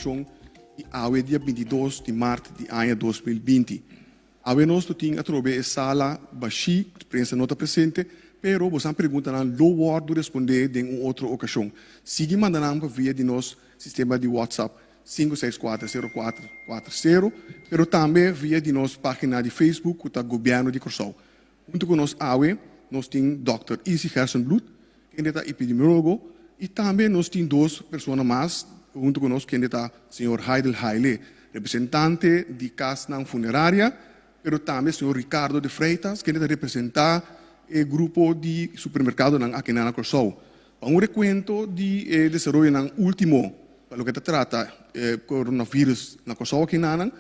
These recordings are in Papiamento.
informashon di awe dia 22 di mart di aña 2020. Awe nos lo tin atrobe e sala bashí, prensa no ta presente, pero boso preguntanan lo wòrdu respondé den un otro okashon. Sigui manda nan pa via di nos sistema di WhatsApp 5640440, pero tambe via di nos página di Facebook ku ta Gobièrnu di Kòrsou. Huntu ku nos awe, nos tin Dr. Izzy Gerstenbluth, kende ta epidemiólogo, i tambe nos tin dos persona mas huntu ku nos, kende ta señor Haidel Haile, representante di Kasnan Funeraria, pero tambe señor Ricardo de Freitas, kende ta representá e grupo di supermerkadonan aki na Kòrsou. Pa un rekuento di e desaroyonan último pa loke ta trata e coronavirus na Kòrsou aki nanan,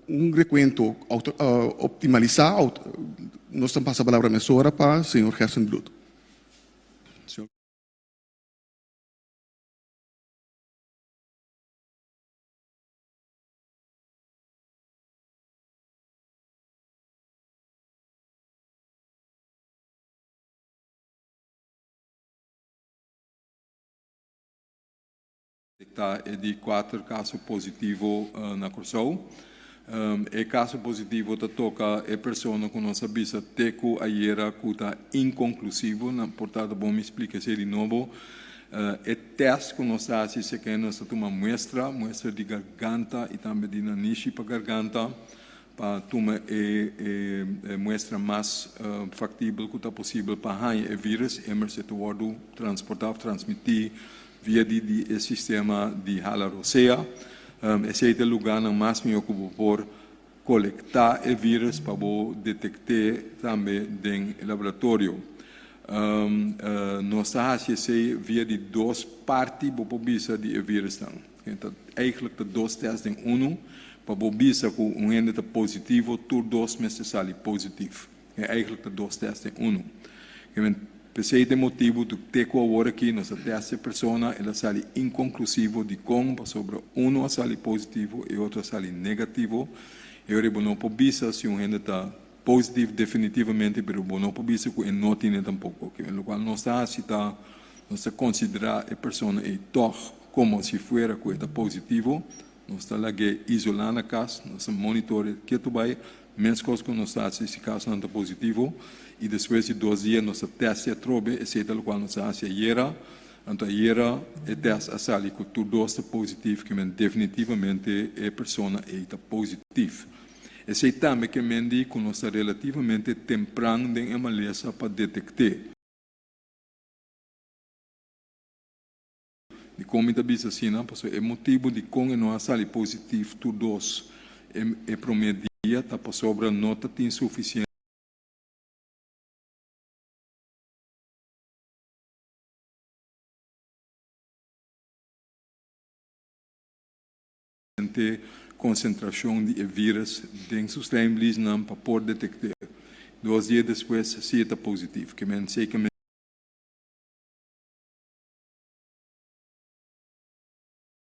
un rekuento optimalisá, nos ta pasa palabra mesora pa señor Gerstenbluth. Señor. Ta e di kuater kaso positivo na Kòrsou. E kaso positivo ta toka e persona ku nos a bisa te ku ayera ku ta inkonklusivo. Por ta ta bon mi splika esei di nobo. E tèst ku nos ta hasi seken nos ta tuma muestra, muestra di garganta i tambe di nanishi pa garganta pa tuma e muestra mas faktibel ku ta posibel pa haña e vírus. Immers e ta wòrdu transportá òf transmití via di di e sistema di hala rosea. Esei ta e lugánan mas mihó ku bo por kolektá e vírus pa bo detekt'é tambe den e laboratorio. Nos ta hasi esei via di dos parti bo por bisa di e vírusnan. Ta eigentlik ta dos tèst den unu. Pa bo bisa ku un hende ta positivo tur dos mester sali positif. E eigenlijk ta dos test den unu. P'esei ta e motibu ku te ku awor aki nos a test e persona, el a sali inkonklusivo. Dikon? Pasobra unu a sali positivo e otro a sali negativo. E ora bo no por bisa si un hende ta positivo definitivamente, pero bo no por bisa ku e no tine tampoko. Lokual nos ta hasi ta nos ta konsiderá e persona ei tòg komo si fuera ku e ta positivo. Nos ta lag'é isolá na kas, nos ta monitor'é ketu bai, meskos ku nos ta hasi si kasonan ta positivo, i despues di dos dia nos ta tèst'é atrobe, esei ta lokual nos a hasi ayera, anto ayera e tèst a sali ku tur dos ta positif, ke men definitivamente e persona ei ta positif. Esei tambe ke men di ku nos ta relativamente tempran den e malesa pa detekt'é. Dikon mi ta bisa asina? Pasobra e motibu dikon e no a sali positif tur dos e promé dia ta pasobra no ta tin sufisiente konsentrashon di e vírus den su slijmvliesnan pa por detekt'é. Dos dia despues si e ta positif. Ke men sekermente.